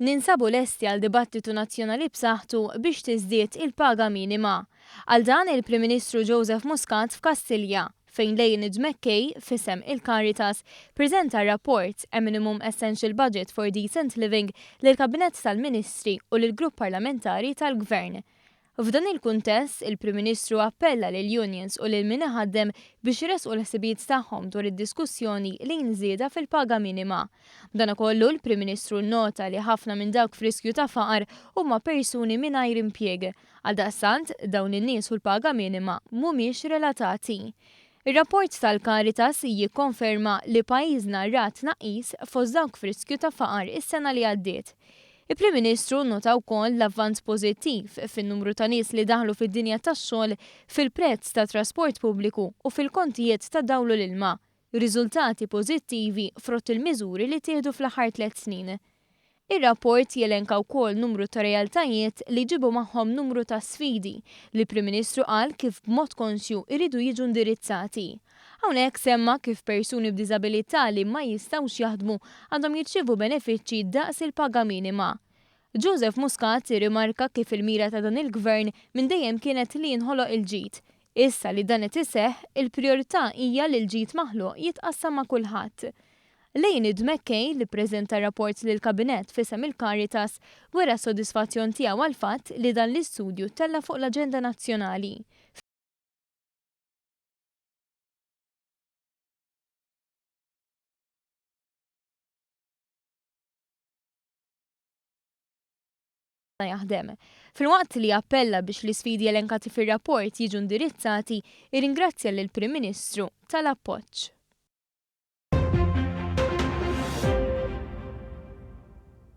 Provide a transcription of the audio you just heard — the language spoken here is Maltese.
Ninsabu lesti għal dibattitu nazzjonali b'saħħtu biex tiżdied il-paga minima. Qal dan il-Prim Ministru Joseph Muscat f'Kastilja, fejn Leonid McKay, f'isem il-Caritas, preżenta r-rapport A Minimum Essential Budget for Decent Living lill-Kabinett tal-Ministri u lill-Grupp Parlamentari tal-Gvern. F'dan il-kuntest, il-Prim Ministru appella lill-unions u lil min iħaddem biex iressqu l-ħsibijiet tagħhom dwar id-diskussjoni lejn żieda fil-paga minima. B'danakollu, l-Prim Ministru nnota li ħafna minn dawk f'riskju ta' faqar huma persuni mingħajr impjieg. Għaldaqstant, dawn in-nies u l-paga minima mhumiex relatati. Ir-rapport tal-Caritas jikkonferma li pajjiżna ra tnaqqis fost dawk f'riskju ta' faqar is-sena li għaddiet. Il-Prim Ministru nnota wkoll l-avvanz pożittiv fin-numru ta' nies li daħlu fid-dinja tax-xogħol, fil-prezz tat-trasport pubbliku u fil-kontijiet tad-dawl u l-ilma, riżultati pożittivi frott il-miżuri li ttieħdu fl-aħħar tlett snin. Ir-rapport jelenka wkoll numru ta' realtajiet li jġibu magħhom numru ta' sfidi li l-Prim Ministru qal kif b'mod konxju jridu jiġu indirizzati. Hawnhekk semma kif persuni b'diżabilità li ma jistgħux jaħdmu għandhom jirċievu benefiċċji daqs il-paga minima. Joseph Muscat irrimarka kif il-mira ta' dan il-Gvern minn dejjem kienet li jinħoloq il-ġid. Issa li dan qed iseħħ, il prijorità hija li l-ġid maħluq jitqassam ma' kulħadd. Leonid McKay, li ppreżenta r-rapport lill-Kabinett f'isem il-Caritas, wera s-sodisfazzjon tiegħu għall-fatt li dan l-istudju ttella' fuq l-aġenda nazzjonali. Jaħdem. Filwaqt li appella biex l-isfidi elenkati fir-rapport jiġu indirizzati, irringrazzja lill-Prim Ministru tal-appoġġ.